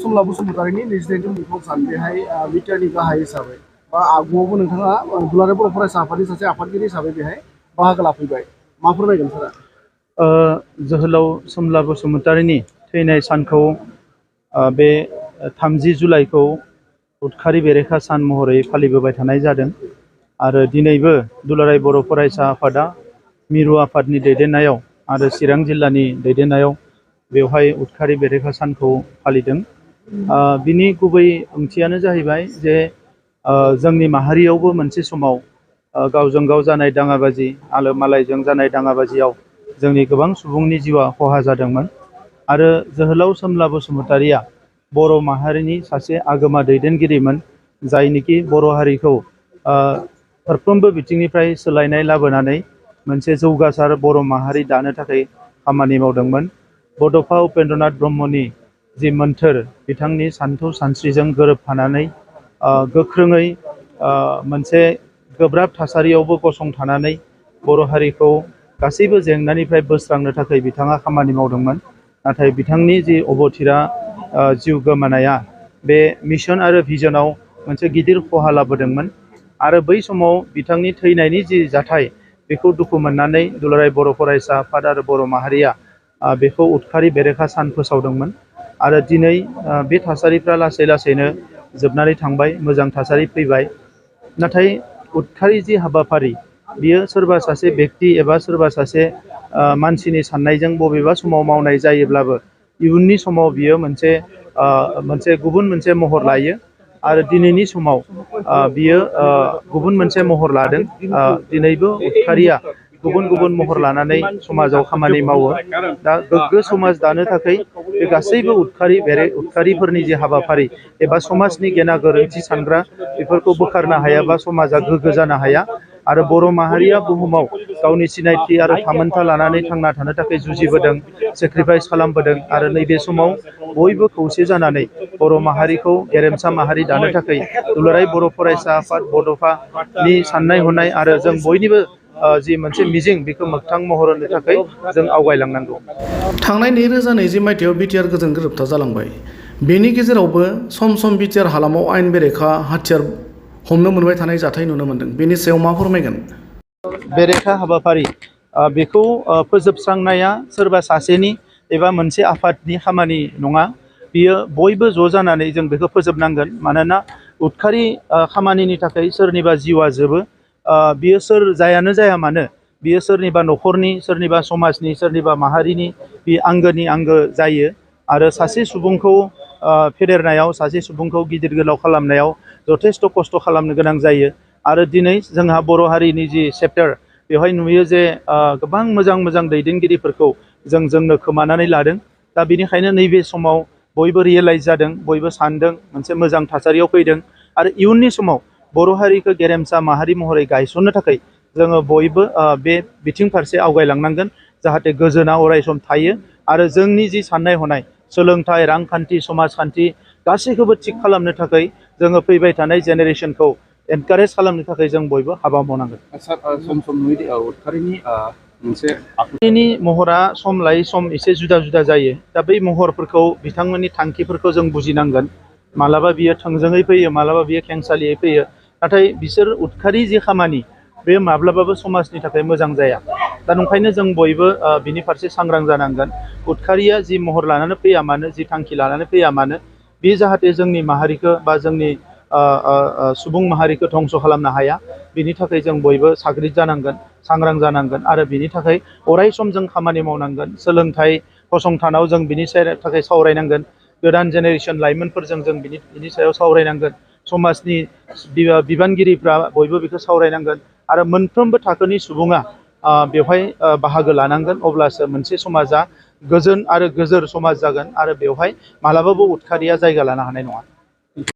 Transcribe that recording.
समला बसुमतारिनि 29 जन मुंख्लं सान बेहाय बिटिआरनि गाहाय हिसाबै बा आगुआवबो नोंथाङा दुलाराय बर' फरायसा आफादनि सासे आफादगिरि हिसाबै बेहाय बाहागो लाफैबाय मा फोरमायगोन सारा? जोहोलाव समला बसुमतारिनि थैनाय सानखौ बे 30 जुलाइखौ उदखारि बेरेखा सान महरै फालिबोबाय थानाय जादों आरो दिनैबो दुलाराय बर' फरायसा आफादा मिरु आफादनि दैदेननायाव आरो चिरां जिल्लानि दैदेननायाव बेवहाय उदखारि बेरेखा सानखौ फालिदों। बिनि गुबै ओंथियानो जाहैबाय जे जोंनि माहारियावबो मोनसे समाव गावजों गाव जानाय दाङाबाजि आलो मालायजों जानाय दाङाबाजियाव जोंनि गोबां सुबुंनि जिउआ खहा जादोंमोन आरो जोहोलाव समला बसुमतारिया बर' माहारिनि सासे आगोमा दैदेनगिरिमोन जायनिखि बर' हारिखौ फारफ्रोमबो बिथिंनिफ्राय सोलायनाय लाबोनानै मोनसे जौगासार बर' माहारि दानो थाखाय खामानि मावदोंमोन। बड'फा उपेन्द्रनाथ ब्रह्मनि जि मोन्थोर बिथांनि सान्थौ सानस्रिजों गोरोबफानानै गोख्रोङै मोनसे गोब्राब थासारियावबो गसंथानानै बर' हारिखौ गासैबो जेंनानिफ्राय बोस्रांनो थाखाय बिथाङा खामानि मावदोंमोन। नाथाय बिथांनि जि अबथिरा जिउ गोमानाया बे मिशन आरो भिजनाव मोनसे गिदिर खहा लाबोदोंमोन आरो बै समाव बिथांनि थैनायनि जि जाथाय बेखौ दुखु मोननानै दुलाराय बर' फरायसा आफाद आरो बर' माहारिया बेखौ उदखारि बेरेखा सान फोसावदोंमोन आरो दिनै बे थासारिफ्रा लासै लासैनो जोबनानै थांबाय, मोजां थासारि फैबाय। नाथाय उदखारि जि हाबाफारि बियो सोरबा सासे व्यक्ति एबा सोरबा सासे मानसिनि साननायजों बबेबा समाव मावनाय जायोब्लाबो इयुननि समाव बियो मोनसे गुबुन मोनसे महर लायो आरो दिनैनि समाव बियो गुबुन मोनसे महर लादों। दिनैबो उदखारिया गुबुन गुबुन महर लानानै समाजाव खामानि मावो। दा गोग्गो समाज दानो थाखाय बे गासैबो उदखारिफोरनि जे हाबाफारि एबा समाजनि गेना गोरोन्थि सानग्रा बेफोरखौ बोखारनो हायाबा समाजा गोग्गो जानो हाया आरो बर' माहारिया बुहुमाव गावनि सिनायथि आरो थामोनथा लानानै थांना थानो थाखाय जुजिबोदों, सेक्रिफाइस खालामबोदों आरो नैबे समाव बयबो खौसे जानानै बर' माहारिखौ गेरेमसा माहारि दानो थाखाय दुलाराय बर' फरायसा आफाद बड'फानि साननाय हनाय आरो जों बयनिबो जि मोनसे मिजिं बेखौ मोगथां महर होनो थाखाय जों आवगायलांनांगौ। थांनाय 2020 मायथाइयाव बिटिआर गोजोन गोरोबथा जालांबाय। बेनि गेजेरावबो सम सम बिटिआर हालामाव आयेन बेरेखा हाथियार हमनो मोनबाय थानाय जाथाय नुनो मोनदों। बेनि सायाव मा फोरमायगोन? बेरेखा हाबाफारि बेखौ फोजोबस्रांनाया सोरबा सासेनि एबा मोनसे आफादनि खामानि नङा। बियो बयबो ज' जानानै जों बेखौ फोजोबनांगोन। मानोना उदखारि खामानिनि थाखाय सोरनिबा जिउआ जोबो, बियो सोर जायानो जाया मानो बियो सोरनिबा न'खरनि, सोरनिबा समाजनि, सोरनिबा माहारिनि बे आंगोनि आंगो जायो आरो सासे सुबुंखौ फेदेरनायाव, सासे सुबुंखौ गिदिर गोलाव खालामनायाव जथेस्थ' खस्थ' खालामनो गोनां जायो। आरो दिनै जोंहा बर' हारिनि जि चेप्टार बेवहाय नुयो जे गोबां मोजां मोजां दैदेनगिरिफोरखौ जोंनो खोमानानै लादों। दा बेनिखायनो नैबे समाव बयबो रियेलाइज जादों, बयबो सानदों, मोनसे मोजां थासारियाव फैदों आरो इयुननि समाव बर' हारिखौ गेरेमसा माहारि महरै गायसननो थाखाय जोङो बयबो बे बिथिं फारसे आवगायलांनांगोन जाहाथे गोजोना अरायसम थायो आरो जोंनि जि साननाय हनाय, सोलोंथाइ, रांखान्थि, समाजखान्थि गासैखौबो थिग खालामनो थाखाय जोङो फैबाय थानाय जेनेरेसनखौ एनकारेज खालामनो थाखाय जों बयबो हाबा मावनांगोन। सम सम नुयो उदखारिनि मोनसे आखुनि महरा सम लायै सम एसे जुदा जुदा जायो। दा बै महरफोरखौ बिथांमोननि थांखिफोरखौ जों बुजिनांगोन। मालाबा बियो थोंजोङै फैयो, मालाबा बियो खेंसालियै फैयो। नाथाय बिसोर उदखारि जि खामानि बे माब्लाबाबो समाजनि थाखाय मोजां जाया। दा नंखायनो जों बयबो बिनि फारसे सांग्रां जानांगोन। उदखारिया जि महर लानानै फैया मानो, जि थांखि लानानै फैया मानो, बे जाहाथे जोंनि माहारिखौ बा जोंनि सुबुं माहारिखौ धंस' खालामनो हाया, बिनि थाखाय जों बयबो साग्रिद जानांगोन, सांग्रां जानांगोन आरो बिनि थाखाय अराय सम जों खामानि मावनांगोन। सोलोंथाइ फसंथानाव जों बिनि थाखाय सावरायनांगोन। गोदान जेनेरेसन लाइमोनफोरजों जों बिनि सायाव सावरायनांगोन। समाजनि बिबानगिरिफ्रा बयबो बेखौ सावरायनांगोन आरो मोनफ्रोमबो थाखोनि सुबुङा बेवहाय बाहागो लानांगोन। अब्लासो मोनसे समाजा गोजोन आरो गोजोर समाज जागोन आरो बेवहाय मालाबाबो उदखारिया जायगा लानो हानाय नङा।